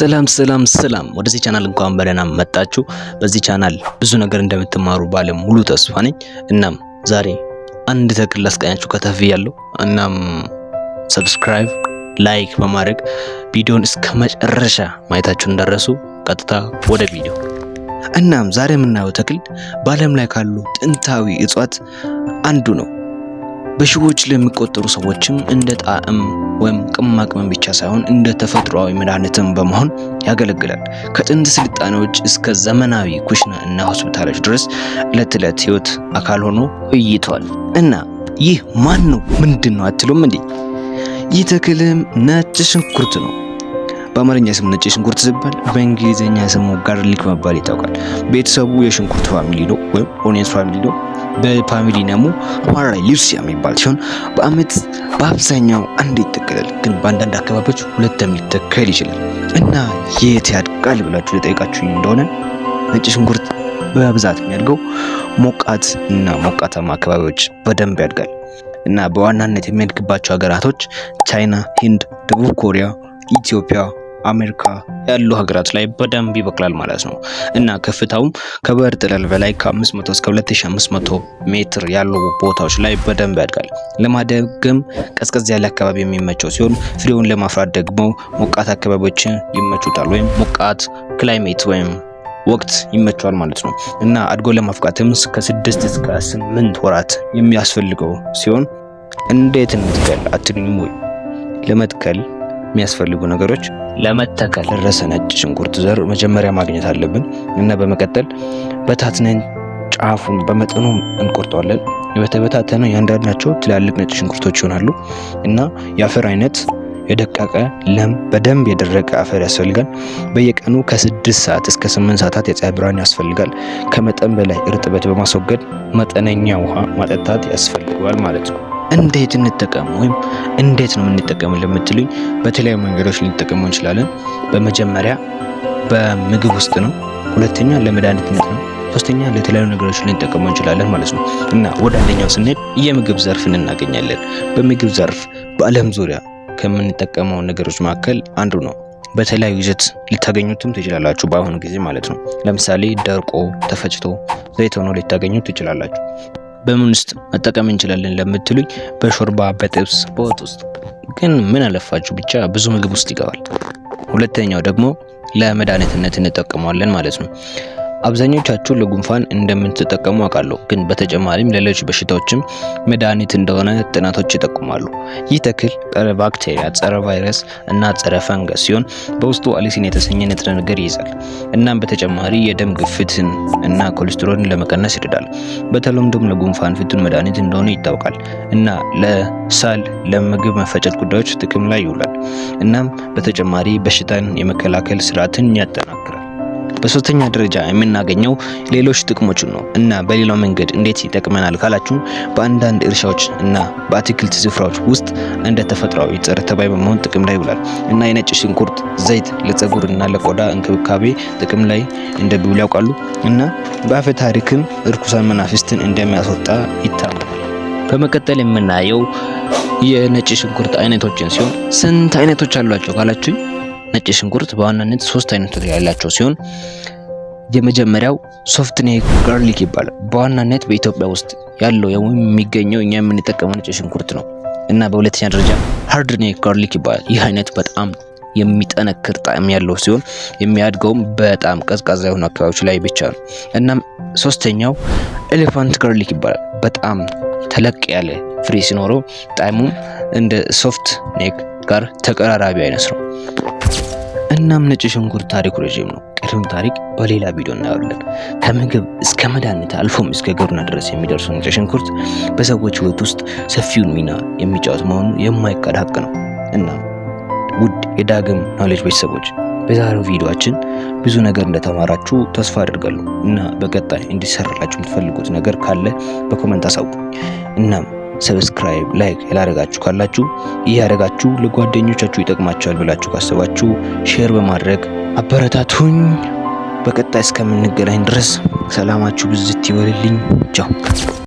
ሰላም ሰላም ሰላም፣ ወደዚህ ቻናል እንኳን በደህና መጣችሁ። በዚህ ቻናል ብዙ ነገር እንደምትማሩ ባለ ሙሉ ተስፋ ነኝ። እናም ዛሬ አንድ ተክል ላስቃኛችሁ ከተፍ ያለው። እናም subscribe፣ like በማድረግ ቪዲዮን እስከ መጨረሻ ማየታችሁን እንዳትረሱ። ቀጥታ ወደ ቪዲዮ። እናም ዛሬ የምናየው ተክል በዓለም ላይ ካሉ ጥንታዊ እጽዋት አንዱ ነው። በሺዎች ለሚቆጠሩ ሰዎችም እንደ ጣዕም ወይም ቅመማ ቅመም ብቻ ሳይሆን እንደ ተፈጥሯዊ መድኃኒትም በመሆን ያገለግላል። ከጥንት ስልጣኔዎች እስከ ዘመናዊ ኩሽና እና ሆስፒታሎች ድረስ ዕለት ዕለት ህይወት አካል ሆኖ ቆይቷል። እና ይህ ማን ነው ምንድን ነው አትሉም እንዴ? ይህ ተክልም ነጭ ሽንኩርት ነው። በአማርኛ ስሙ ነጭ ሽንኩርት ሲባል በእንግሊዝኛ ስሙ garlic በመባል ይታወቃል። ቤተሰቡ የሽንኩርት family ነው ወይም onions family ነው። በ family name ኡ Alliaceae የሚባል ሲሆን በአመት በአብዛኛው አንድ ይተከላል፣ ግን በአንዳንድ አካባቢዎች ሁለትም ሊተከል ይችላል። እና የት ያድጋል ብላችሁ ለጠይቃችሁኝ እንደሆነ ነጭ ሽንኩርት በብዛት የሚያድገው ሞቃት እና ሞቃታማ አካባቢዎች በደንብ ያድጋል። እና በዋናነት የሚያድግባቸው ሀገራቶች ቻይና፣ ህንድ፣ ደቡብ ኮሪያ፣ ኢትዮጵያ፣ አሜሪካ ያሉ ሀገራት ላይ በደንብ ይበቅላል ማለት ነው። እና ከፍታውም ከባህር ጠለል በላይ ከ500 እስከ 2500 ሜትር ያሉ ቦታዎች ላይ በደንብ ያድጋል። ለማደግም ቀዝቀዝ ያለ አካባቢ የሚመቸው ሲሆን ፍሬውን ለማፍራት ደግሞ ሞቃት አካባቢዎችን ይመቹታል ወይም ሞቃት climate ወይም ወቅት ይመቸዋል ማለት ነው። እና አድጎ ለማፍቃትም ከ6 እስከ 8 ወራት የሚያስፈልገው ሲሆን እንዴት እንትከል አትሉኝም ወይ? ለመትከል የሚያስፈልጉ ነገሮች ለመተከል ደረሰ ነጭ ሽንኩርት ዘር መጀመሪያ ማግኘት አለብን እና በመቀጠል በታትነን ጫፉን በመጠኑ እንቆርጠዋለን። በተበታተነው ያንዳንዳቸው ትላልቅ ነጭ ሽንኩርቶች ይሆናሉ እና የአፈር አይነት የደቀቀ ለም በደንብ የደረቀ አፈር ያስፈልጋል። በየቀኑ ከ6 ሰዓት እስከ 8 ሰዓታት የፀሐይ ብርሃን ያስፈልጋል። ከመጠን በላይ እርጥበት በማስወገድ መጠነኛ ውሃ ማጠጣት ያስፈልገዋል ማለት ነው። እንዴት እንጠቀም ወይም እንዴት ነው የምንጠቀመው ለምትሉኝ በተለያዩ መንገዶች ልንጠቀመው እንችላለን። በመጀመሪያ በምግብ ውስጥ ነው። ሁለተኛ ለመድኃኒትነት ነው። ሶስተኛ ለተለያዩ ነገሮች ልንጠቀመው እንችላለን ማለት ነው። እና ወደ አንደኛው ስንሄድ የምግብ ዘርፍን እናገኛለን። በምግብ ዘርፍ በዓለም ዙሪያ ከምንጠቀመው ነገሮች መካከል አንዱ ነው። በተለያዩ ይዘት ልታገኙትም ትችላላችሁ በአሁኑ ጊዜ ማለት ነው። ለምሳሌ ደርቆ ተፈጭቶ ዘይት ሆኖ ልታገኙት ትችላላችሁ። በምን ውስጥ መጠቀም እንችላለን ለምትሉኝ በሾርባ፣ በጥብስ፣ በወጥ ውስጥ፣ ግን ምን አለፋችሁ ብቻ ብዙ ምግብ ውስጥ ይገባል። ሁለተኛው ደግሞ ለመድኃኒትነት እንጠቀመዋለን ማለት ነው። አብዛኞቻችሁ ለጉንፋን እንደምትጠቀሙ አውቃለሁ፣ ግን በተጨማሪም ለሌሎች በሽታዎችም መድኃኒት እንደሆነ ጥናቶች ይጠቁማሉ። ይህ ተክል ጸረ ባክቴሪያ፣ ጸረ ቫይረስ እና ጸረ ፈንገስ ሲሆን በውስጡ allicin የተሰኘ ንጥረ ነገር ይይዛል። እናም በተጨማሪ የደም ግፊትን እና ኮሌስትሮልን ለመቀነስ ይረዳል። በተለምዶም ለጉንፋን ፍቱን መድኃኒት እንደሆነ ይታወቃል እና ለሳል፣ ለምግብ መፈጨት ጉዳዮች ጥቅም ላይ ይውላል። እናም በተጨማሪ በሽታን የመከላከል ስርዓትን ያጠናክራል። በሶስተኛ ደረጃ የምናገኘው ሌሎች ጥቅሞችን ነው። እና በሌላው መንገድ እንዴት ይጠቅመናል ካላችሁ በአንዳንድ እርሻዎች እና በአትክልት ስፍራዎች ውስጥ እንደ ተፈጥሯዊ ጸረ ተባይ በመሆን ጥቅም ላይ ይውላል። እና የነጭ ሽንኩርት ዘይት ለፀጉር እና ለቆዳ እንክብካቤ ጥቅም ላይ እንደሚውል ያውቃሉ? እና በአፈ ታሪክም እርኩሳን መናፍስትን እንደሚያስወጣ ይታመናል። በመቀጠል የምናየው የነጭ ሽንኩርት አይነቶችን ሲሆን ስንት አይነቶች አሏቸው ካላችሁኝ ነጭ ሽንኩርት በዋናነት ሶስት አይነቶች ያላቸው ሲሆን የመጀመሪያው soft neck garlic ይባላል። በዋናነት በኢትዮጵያ ውስጥ ያለው የሚገኘው እኛ የምንጠቀመው ነጭ ሽንኩርት ነው። እና በሁለተኛ ደረጃ hard neck garlic ይባላል። ይህ አይነት በጣም የሚጠነክር ጣዕም ያለው ሲሆን የሚያድገውም በጣም ቀዝቃዛ የሆኑ አካባቢዎች ላይ ብቻ ነው። እናም ሶስተኛው elephant garlic ይባላል። በጣም ተለቅ ያለ ፍሬ ሲኖረው ጣዕሙም እንደ soft neck ጋር ተቀራራቢ አይነት ነው። እናም ነጭ ሽንኩርት ታሪኩ ረዥም ነው። ቀሪውን ታሪክ በሌላ ቪዲዮ እናየዋለን። ከምግብ እስከ መድኃኒት አልፎም እስከ ግብርና ድረስ የሚደርሰው ነጭ ሽንኩርት በሰዎች ሕይወት ውስጥ ሰፊውን ሚና የሚጫወት መሆኑ የማይካድ ሀቅ ነው። እና ውድ የዳግም Knowledge ቤተሰቦች፣ በዛሬው ቪዲዮአችን ብዙ ነገር እንደተማራችሁ ተስፋ አድርጋለሁ እና በቀጣይ እንዲሰራላችሁ የምትፈልጉት ነገር ካለ በ comment አሳውቁኝ። እናም subscribe፣ like ያላደረጋችሁ ካላችሁ እያደረጋችሁ ለጓደኞቻችሁ ይጠቅማቸዋል ብላችሁ ካሰባችሁ share በማድረግ አበረታቱኝ። በቀጣይ እስከምንገናኝ ድረስ ሰላማችሁ ብዝት ይበልልኝ። ቻው።